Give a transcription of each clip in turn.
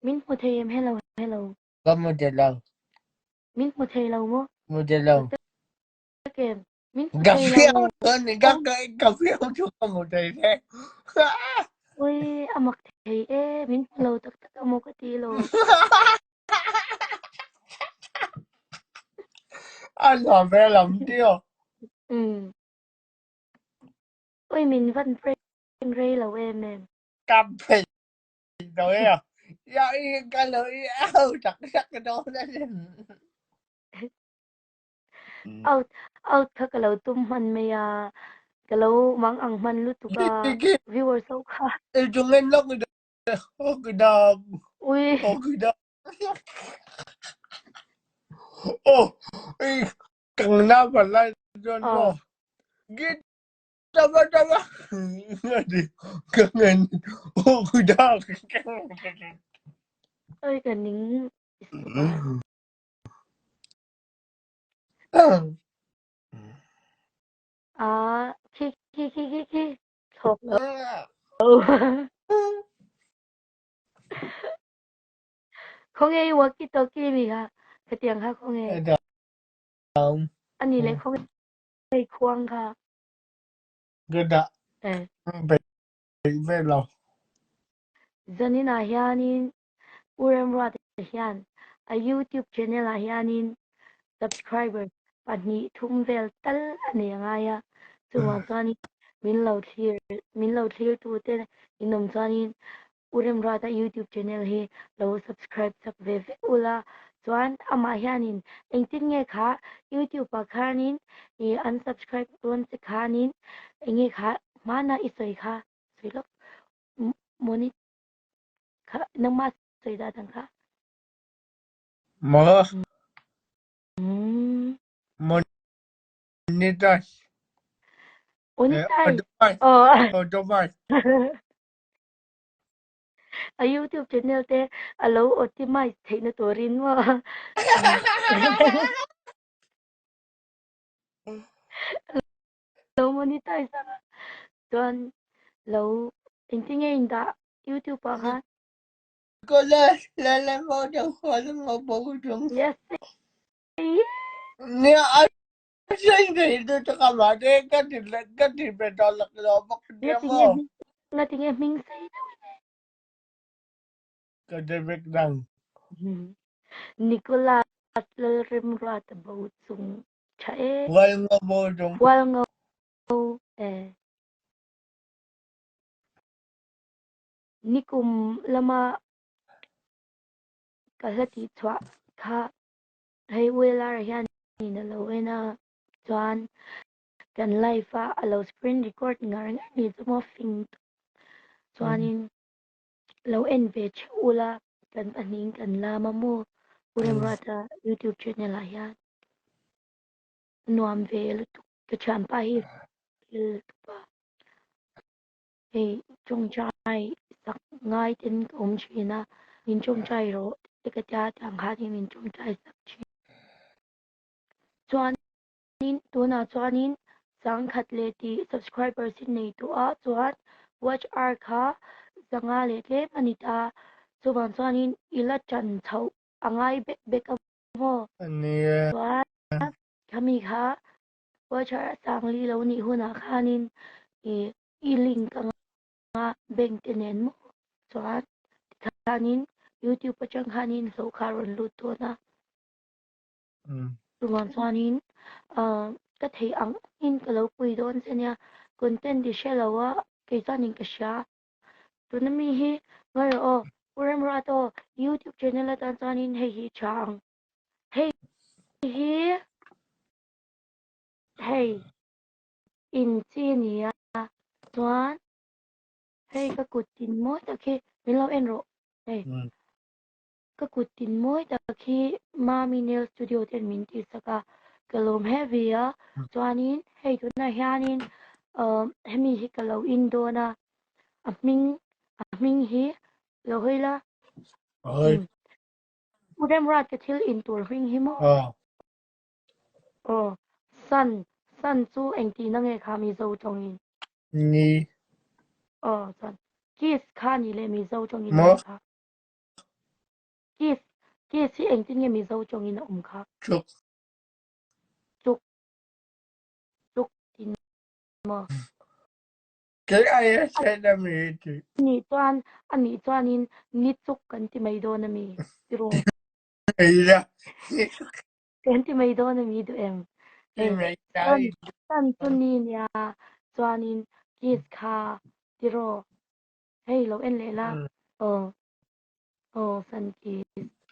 Min hmu thei em? Hello, hello. Ka hmu thei lo. Min hmu thei lo maw? Hmu thei lo. Tak em? Min hmu Ka thei lo. fiam chuan ka ka ka fiam chu ka hmu thei che. Ui, a mak thei e, min hmu lo tak tak a maw ka ti lo. A nuam ve lam tio. Um. Ui, min van prank rei lo em em. Ka phei rồi à ya i ka lo i au tak tak ka do na Out out kha ka lo tum hman mai a ka lo mang ang hman lutuk a viewers ho kha i chung en lok ok da ui ok da oh i kang na pa lai chuan mo git Tama tama. Ka ngen. Oh, kuda. Oi ka ning À, khi khi khi khi khi thawk lo. Khawnge i walkie talkie mi kha khatiang kha khawnge. Ani le khawnge i khuang kha. Ka dah peih ve lo. Zanin ah hianin U Remruata hian a YouTube channel ah hianin subscriber 2 3 vel tal a nei a ngai a, chuvang chuanin min lo thlir min lo thlir tu te in awm chuanin U Remruata YouTube channel hi lo subscribe chak ve vek ula, chuan amah hianin engtin nge kha YouTube ah khanin ih an subscribe dawn che khanin enge kha hmanah i sawi kha sawi lawk moni kha nangmah sawi dah dang kha. Maw? Monetize. Monetize. Automate. Automate. A YouTube channel te a lo optimize theihna turin maw lo monetize ang a chuan lo engtin nge in dah YouTube ah khan. Yes. Nia a sei thei lutuk a mahse ka ti ka ti ve tawh lak lo bawk nia maw. Ngatinge hming sei deuh in e. Ka David dang. Nicholas Lalremruata bo chung tha e. Hualngo bo chung. Hualngo e. Nikum lama ka hla tih chhuah kha hei ULR hian in a lo en a chuan kan live a a lo screen record ngar ngar ni chu maw fing tawp chuanin lo en ve theuh ula kan pahnihin kan lam a maw U Remruata youtube channel ah hian nuam ve lutuk ka thianpa hi fel lutuk a hei tawngtai sak ngai ten ka awm thin a min tawngtai rawh te ka tia tiang khanin min tawngtai sak thin chuanin tunah chuanin 10,000 leh tih subscribers hi nei tawh a chuan watch hour kha 500 leh tlem a ni ta chuvang chuanin i la tan chhoh a ngai bek bek a maw chuan khami kha watch hour 4,000 lo nih hunah khanin ih i link anga bank te nen maw chuan tikhanin youtube atang khanin hlawh kha a rawn lut dawn a chuvang chuanin ah ka theih ang angin ka lo pui dawn che nia content i hre lo a kei chuanin ka hria tuna mi hi ngaih rawh aw U Remruat aw youtube channel atan chuanin hei hi tha ang hei hi hei in chi a ni a chuan hei ka kut tin mawi tak hi min lo en rawh hei ka kut tin mawi tak hi Mami nail studio ten min tih sak a ka lawm heavy a chuanin hei tunah hianin ah hemi hi ka lo in dawn a a hming a hming hi lo hawi la U Remruat ka thil in tur hming hi maw. Aw, Sun, Sun chu engtihna nge kha Mizo tawngin? Ni. Aw, chuan Kiss kha ni leh Mizo tawngin Maw? nge kha? Kiss hi engtin nge Mizo tawngin a awm kha? Chuk. Chuk. Chuk tin maw? Kei aia hriat a mi ti. Nih chuan, a nih chuanin ni chuk kan ti mai dawn a mi? Tiraw? Eia. Kan ti mai dawn a mi duh em? Ti mai Chuan, chan chu ni nia, chuanin kiss kha tiraw? Hei lo en leh la. Aw. Aw san kiss.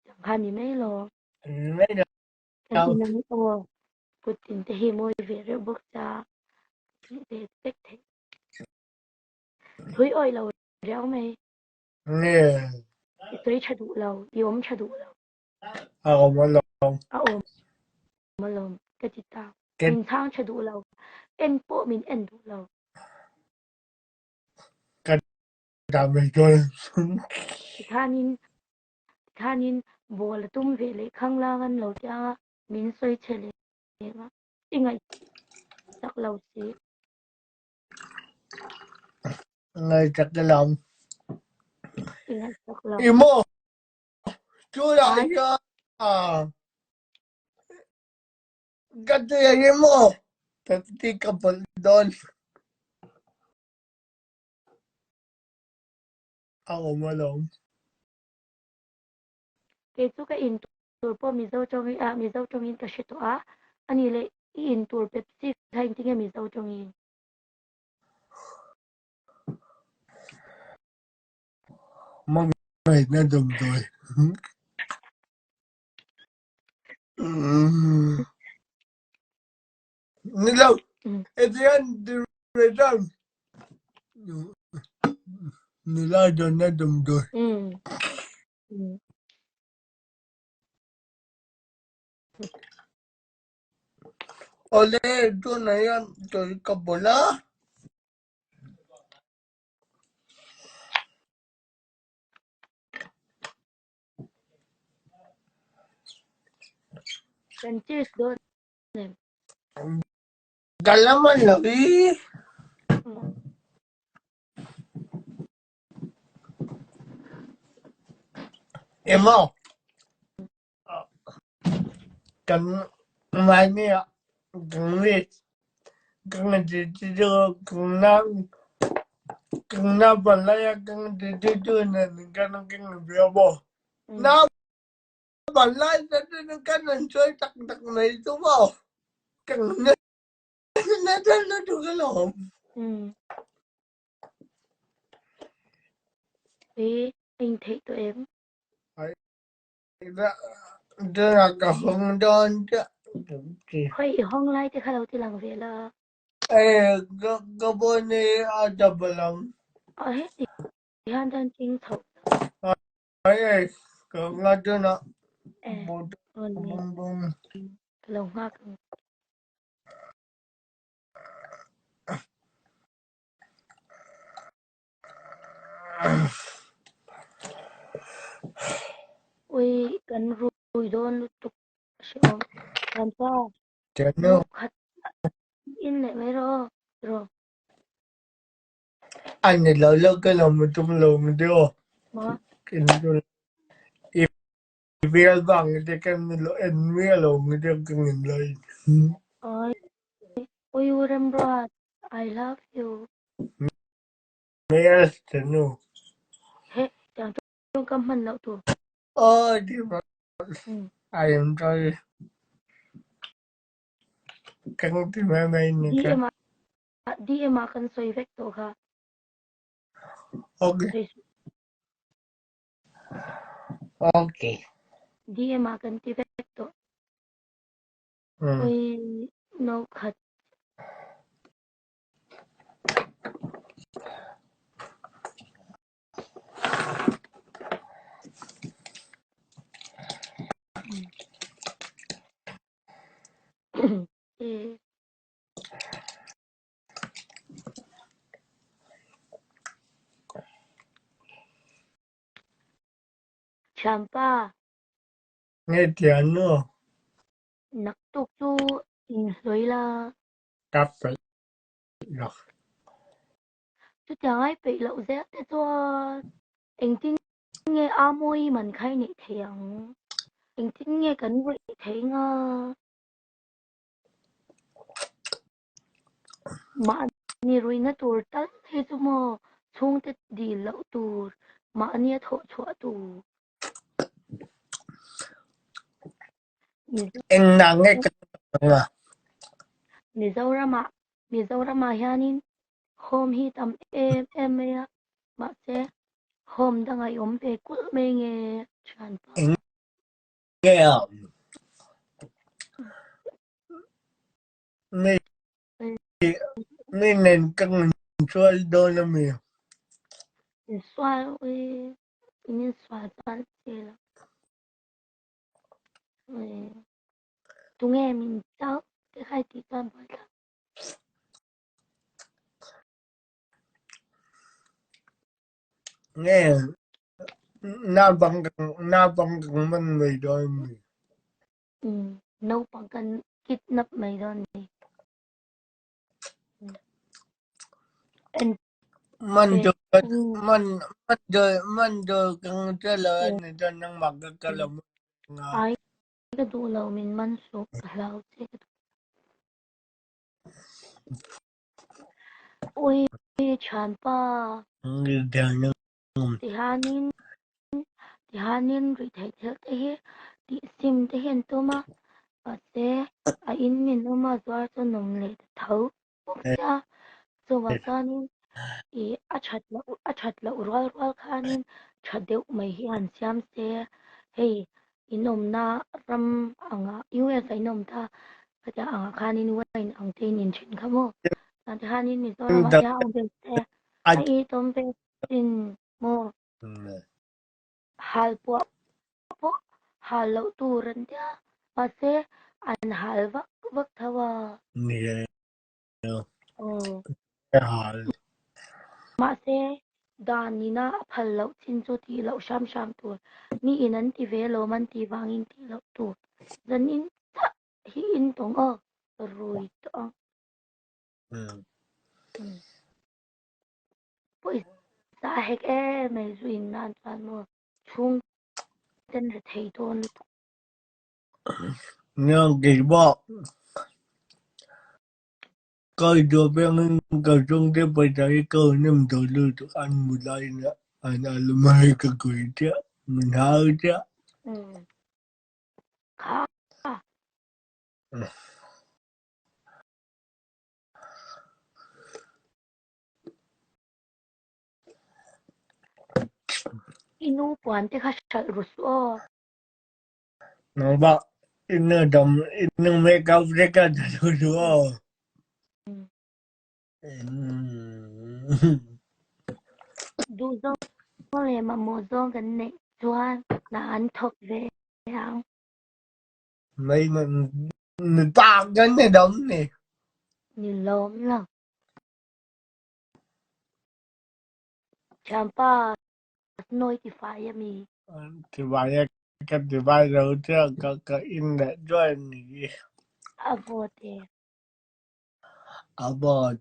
Tiang kha ni mai lo. Ni mai lo. Kan inang aw. Kut tin te hi mawi ve reuh bawk cha. Tih ve vek theih. Thui awih lo riau mai. Nge. I sawi tha duh lo. I awm tha duh lo. A awm alawm. A awm alawm ka ti ta. Min chhang tha duh lo. En pawh min en duh lo. Ka dah mai dawn. Tikhanin tikhanin ball a tum ve leh khanglang an lo tiang a, min sawi chhe leh a, i ngaihsak lo si. Ngaihsak ka lam. I ngaihsak lo. I maw? Tunah hian ka ti a hi maw? Pepsi ka pawlh dawn. A awm alawm. Kei chu ka in tur pawh Mizo tawngin ah Mizo tawngin ka hre tawh a, ani leh i in tur Pepsi kha engtin nge Mizo tawngin? Hmangaihna damdawi. Ni lo, hetiang ti ve chuan nula dawnna damdawi. Awle, tunah hian tui ka bawlh a. Kan cheers dawn em? Ka la man lo i. Emaw kan mahni ah kan mi kan ti ti chu kan na kan naupan lai a kan ti ti tu nen kan kan bia maw. Naupan lai te chu kan an sawi tak tak mai chu maw. Kan na na lutuk alawm. Ui, eng theih tawh em? Tunah ka hawng dawn chiah. Khawi i hawng lai te kha lo ti lang ve la. Eh, ka ka phone hi a double ang. A heti hian chuan ching chho. Ai, ka nga tunah. Eh, Bum bum. Ka lo nghak ang. Ui kan rui dawn lutuk a hrehawm. Thianpa Thiannu. No khat in leh mai rawh aw rawh. A ni lo lo ka lo mu tum lo mu deuh aw. Ma. Kin chu i bial bang te kan ni lo en miah lo mu deuh ka ngin lai. Oi ui u Remruat I love you. Yes, Thiannu. He tiang tawngkam hman loh tur. Aw ti ma. I am sorry. Kan ti mai mai ni kha. DM ah DM ah kan sawi vek tawh kha. Okay. Sawi suh. Okay. DM ah kan ti vek tawh. Ui no khat. E. Thianpa. Nge thiannu. Naktuk chu inhlawih la. Ka peih lo. Chutiang ai peih loh zel te chuan engtin nge a mawi man khai neih theih ang? Engtin nge kan ruih theih nga? Mahni ruihna tur tal hi chu maw chhungte dil loh tur, mahni a thawh chhuah tur. Engah nge kan ang a? Mizoramah Mizoramah hianin home hi tam em em mai a, mahse home dangah i awm ve kulh mai nge thianpa? Eng nge a? Mi mi nen ka insual dawn a mi? Insual ui, in insual chuan che lo. Tunge min chau te kha i tih chuan buaithlak. Nge naupang naupang kan man mai dawn mi? Naupang kan kidnap mai dawn ni. Man tur man man tur man tur kan hre lo a ni chuan nangmah ka kal lo nga. Ai ka duh lo min man suh ka hlau che ka duh. Ui thianpa. Tihanin tihanin ruihtheih thil te hi tih sim te hi an tum a mahse a in min awm a zuar chu nawm leh ta tho bawk sia chuvang chuanin ih a that loh a that loh rual rual khanin tha deuh mai hi han siam se hei in awmna ram angah US ah in awm ta khatiang angah khanin wine ang te in in then kha maw chuan tikhanin Mizoram ah hian awm ve se a itawm ve thin maw hal puah pawh hal loh tur an tia mahse an hal vak vak tho a. Ni e. Hal. Mahse dan ina a phal loh chin chu tih loh hram hram tur. Mi in an ti ve lawm an tih vangin tih loh tur. Zanin chiah hi in tawng aw rui tawh ang. Pawisa a hek em mai zu in nan chuan maw chhung ten ri thei dawn lutuk. Nia keimah ka duh apiangin ka chhungte pawisa hi ka rawn nem tawh lutuk an mu laiin an al mai ka kui chiah min hau chiah. Kha. I nu puan te kha hralh ru suh aw. Nangmah i nu dam i nu makeup te kha hralh ru suh aw. Duh zawng leh mamawh zawng kan neih chuan hna an thawk ve ang. Mei ni tak kan ni dam ni. Ni lawm lo. Thianpa nawi ti fai a mi? Ti fai a ka ti fai lo chiah ka ka in leh chuai ni. A vawt e. A vawt.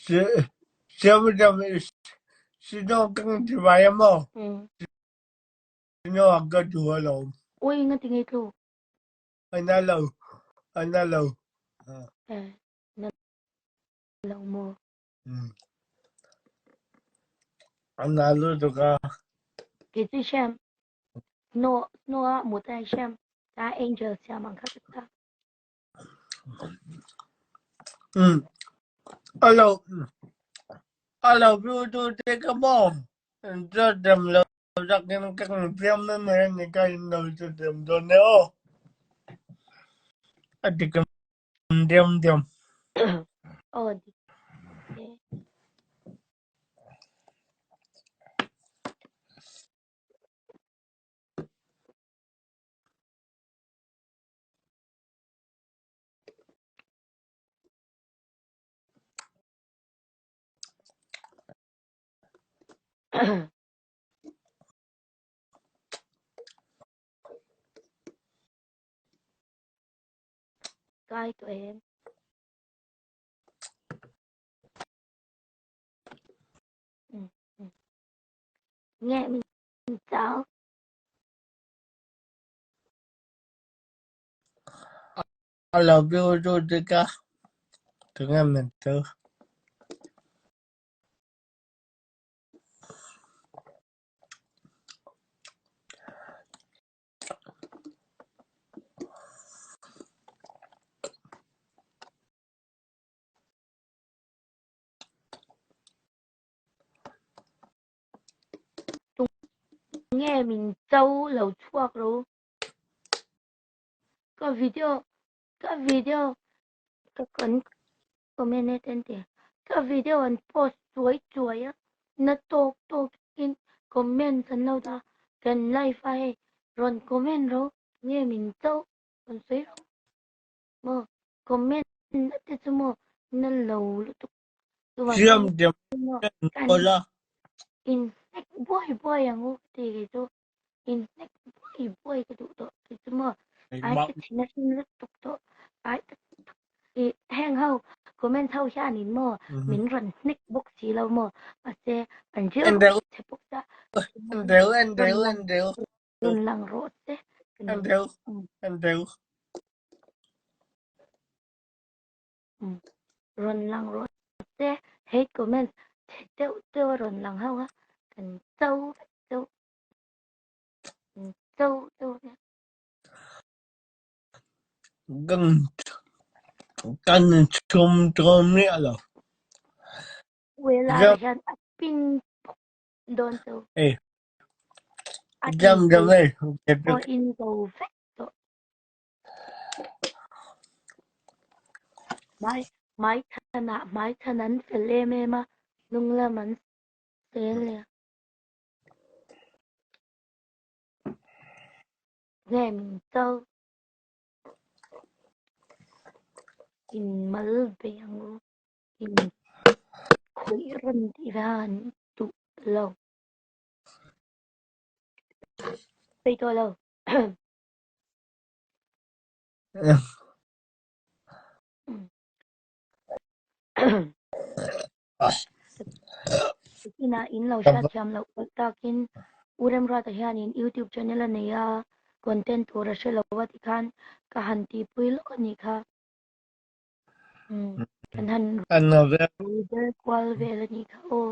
Siam siam sino kan ti fai a maw? Sino a ka duh alawm. Ui nga ti ngei tlu. A na lo a na lo. Na lo maw? A na lutuk a. Kei chu Shem snow snow a mut a Shem ta angel siam ang kha ka chak. A lo a lo view tu te ka maw chu dem lo takin ka fiam mai mai a ni ka in lo chu dem dawn e aw. A dik diam diam. Aw dik e. Kai tawh em? Nge min Chau. A lo view tu te kha tunge min tu. Tunge min cho lo chhuak ro. Ka video ka video ka kan comment e ten te ka video an post chuai chuai a na tawk tawk in comment an lo dah kan live a hei rawn comment ro nge min cho rawn sawi ro maw comment te chu maw na lo lutuk chuvang Siam chuan diam maw kan la. in hnek buai buai ang u ka ti kei chu in hnek buai buai ka duh tawh kei chu maw ai ka thin a hlim lutuk tawh ai tak tak i heng ho comment ho hianin maw min rawn hnek bawk si lo maw mahse an rilru chhe bawk ta Andrew Andrew Andrew rawn lang rawh se Andrew Andrew Rawn lang rawh se hate comment chhe deuh deuh a rawn lang ho a kan cho vek deuh kan cho deuh nia. Kan kan chhum tlawm miah lo. Wela hian a pin pawp dawn chu. Ei. A Jam in jam ei. pawh in zo vek tawh. Hmai hmai chhanah hmai chhan an fel em em a, hnung lam an sel leh a. Nge min cho in mal ve ang u, in khawih rawn tih ve a an duh lo. Peih tawh lo. Ina in lo hriat thiam loh palh takin U Remruata hianin YouTube channel a nei a, content tur a hre lo a tikhan ka han tihpui lawk a nih kha. Kan han ru ber kual vel a nih kha aw.